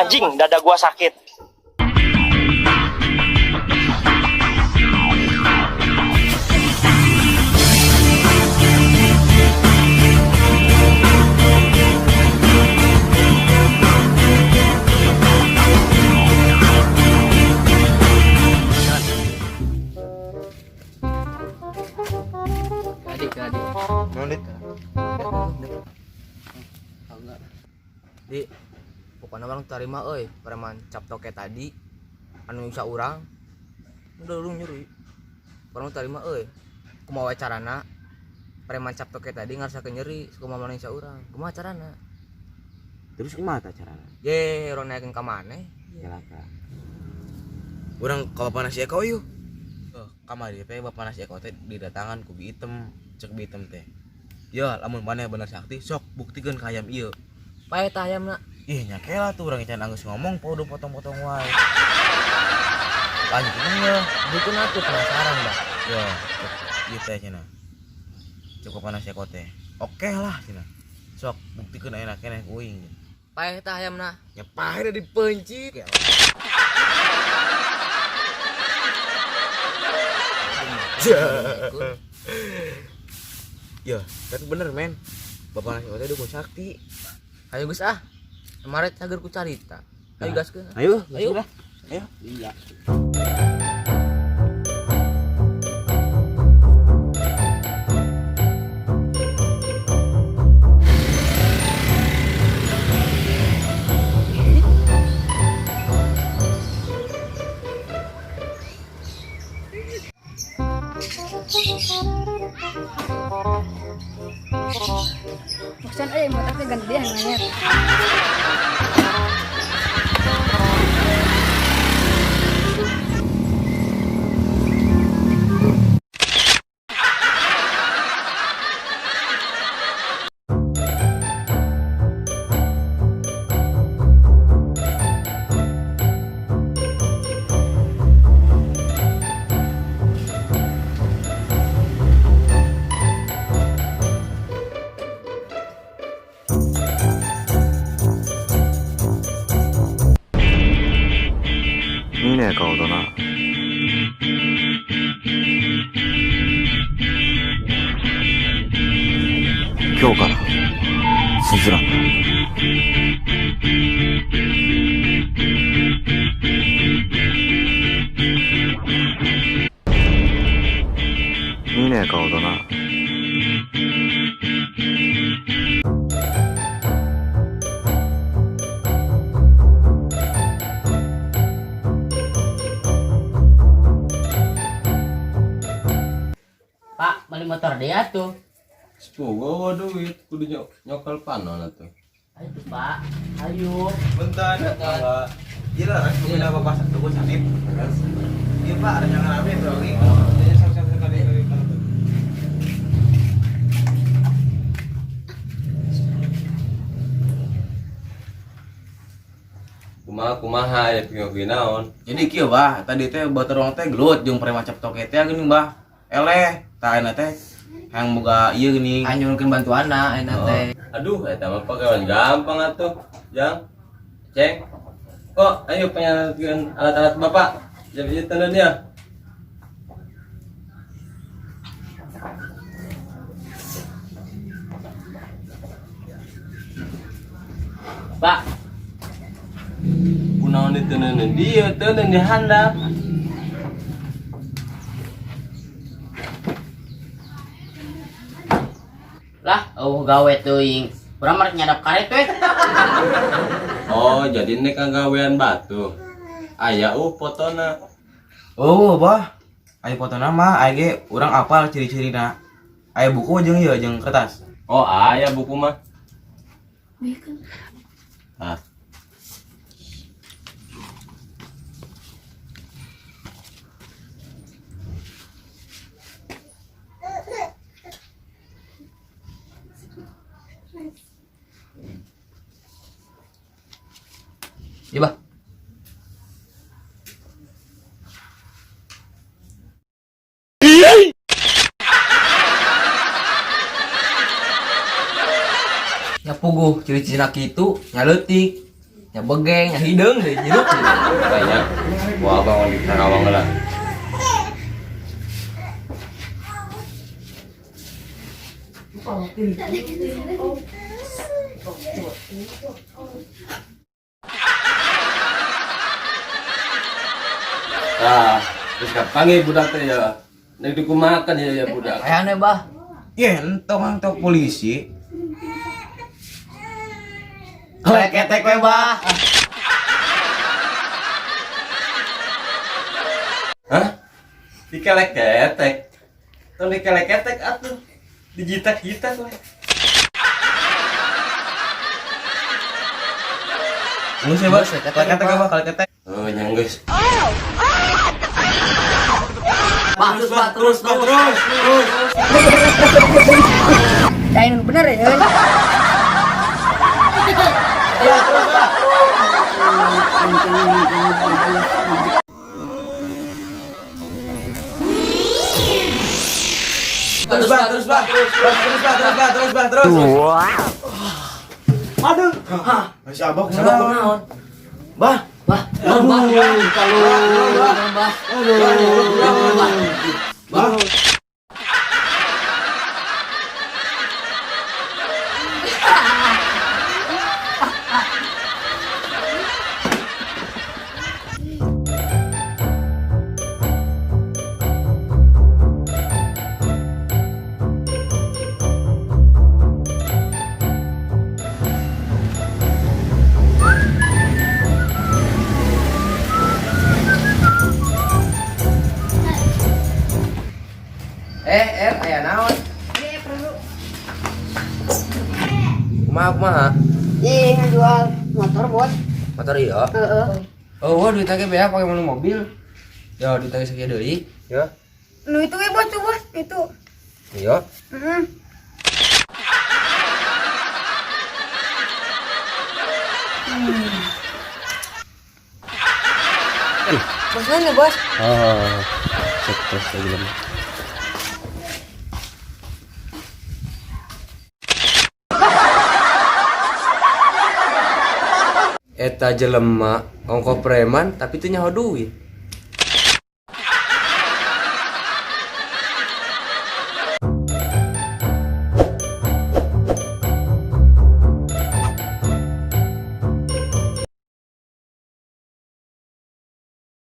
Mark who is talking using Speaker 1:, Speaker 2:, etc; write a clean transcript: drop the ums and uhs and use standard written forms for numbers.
Speaker 1: Anjing, dada gua sakit.
Speaker 2: Adik, adik.
Speaker 3: Nundit.
Speaker 2: Di, pokoknya orang terima euy, preman cap toke tadi anu nyiksa urang. Udah lu nyuri. Orang terima euy. Kumaha carana preman cap toke tadi ngarasakeun nyeri, kumaha mana nyiksa urang. Kumaha carana?
Speaker 3: Terus kumaha tah carana?
Speaker 2: Ye, urang naikeun ka maneh.
Speaker 3: Celaka. Urang ka bapana si Eko yeuh. Kamari teh bapana si Eko teh didatangan ku bi item, cek bi item teh. Ya, lamun maneh bener sakti, sok buktikeun ka hayam ieu.
Speaker 2: Pae tah hayamna.
Speaker 3: Ih, nya kela tuh urang can anggeus ngomong podo potong-potong wae. Lanjutkeun ya.
Speaker 2: Dukun atuh penasaran dah.
Speaker 3: Ya, cek ieu teh cenah. Cek bapana si Eko teh. Oke lah cenah. Sok buktikeun ayeuna keneh ku uing.
Speaker 2: Pae tah hayamna.
Speaker 3: Ya pae da dipencit. Ya, tapi bener men. Bapak nasi teh dukun sakti.
Speaker 2: Ayo geus ah. Kemarin cager ku carita. Ayo gaskeun.
Speaker 3: Ayo,
Speaker 2: Ayo.
Speaker 3: lah. Ayo. Iya.
Speaker 4: Bosan euy motor teh gantian mayat.
Speaker 5: 見ねえ顔だな。今日からスズランだ。見ねえ顔だな。
Speaker 6: Pak, beli motor dia tuh.
Speaker 7: Sepuh gua duit, kudu nyokal panon atuh.
Speaker 6: Ayo tuh, Pak. Ayo.
Speaker 3: Bentar, Pak. Iya lah, kan bapak dukun sakit. Iya Pak, ada jangan rame bro.
Speaker 7: Kumaha kumaha ya pingin naon.
Speaker 3: Jadi kieu bah, tadi teh batur urang teh gelut jeung preman cap toke teh geuning bah. Eleh, tah ayeuna teh hayang boga ieu geuning.
Speaker 2: Anyunkeun bantuanna ayeuna teh.
Speaker 7: Aduh, eta mah pagawean gampang atuh. Jang. Ceng. Kok ayo penyalatkeun alat-alat bapak. Jadi ieu tenun ya.
Speaker 6: Pak,
Speaker 7: Kunaon diteuneuneun dieu, teuneun di handap.
Speaker 6: Lah, eueuh gawe teuing. Urang mah rek nyadap karet we.
Speaker 7: Oh, jadi nek kagawean batu. Aya fotona.
Speaker 3: Oh, bah. Aya fotona mah aya ge urang apal ciri-cirina. Aya buku jeung ieu jeung kertas.
Speaker 7: Oh, aya buku mah. Ah.
Speaker 2: Nya puguh ciri-cirina kitu, nya leutik, nya begeng, nya hideung deui hirup.
Speaker 7: Banyak. Wah, bangun di Karawang lah. Nah, terus kapanggih budak teh ya. Nek dikumakan ya ya budak.
Speaker 2: Ayane bah.
Speaker 3: Ye, entong entong polisi.
Speaker 6: Ketek we bah.
Speaker 7: Hah? Dikelek-ketek. Tong dikelek-ketek atuh. Dijitak-jitak we.
Speaker 3: Geus ya, Bah. Ketek apa? Kalau ketek.
Speaker 7: Oh, nya geus.
Speaker 6: Bah terus bah terus
Speaker 3: Bah, terus, terus.
Speaker 4: Lain bener ya.
Speaker 3: Terus, Bah, terus, Bah. Terus, terus, Bah, terus, Bah, terus, Bah, terus. Aduh. Hah, si Abah
Speaker 2: Sabah
Speaker 3: kunaon?
Speaker 2: kunaon?
Speaker 3: Bah,
Speaker 2: Bah, naon bah? Naon bah? Naon bah?
Speaker 3: Bah.
Speaker 2: Eh, aya naon?
Speaker 4: Iya perlu.
Speaker 2: Kumaha kumaha?
Speaker 4: Iya ngejual motor bos.
Speaker 2: Motor ieu.
Speaker 4: Heeh.
Speaker 2: Oh, wah duit ge beak pake meuli mobil. Ya, duit ge sakieu deui. Ya.
Speaker 4: Nu itu we bos tuh bos itu.
Speaker 2: Iya.
Speaker 4: Heeh. Bos mana bos?
Speaker 7: Oh, stres lagi lama.
Speaker 2: Eta jelema ongko preman tapi teu nyaho duit.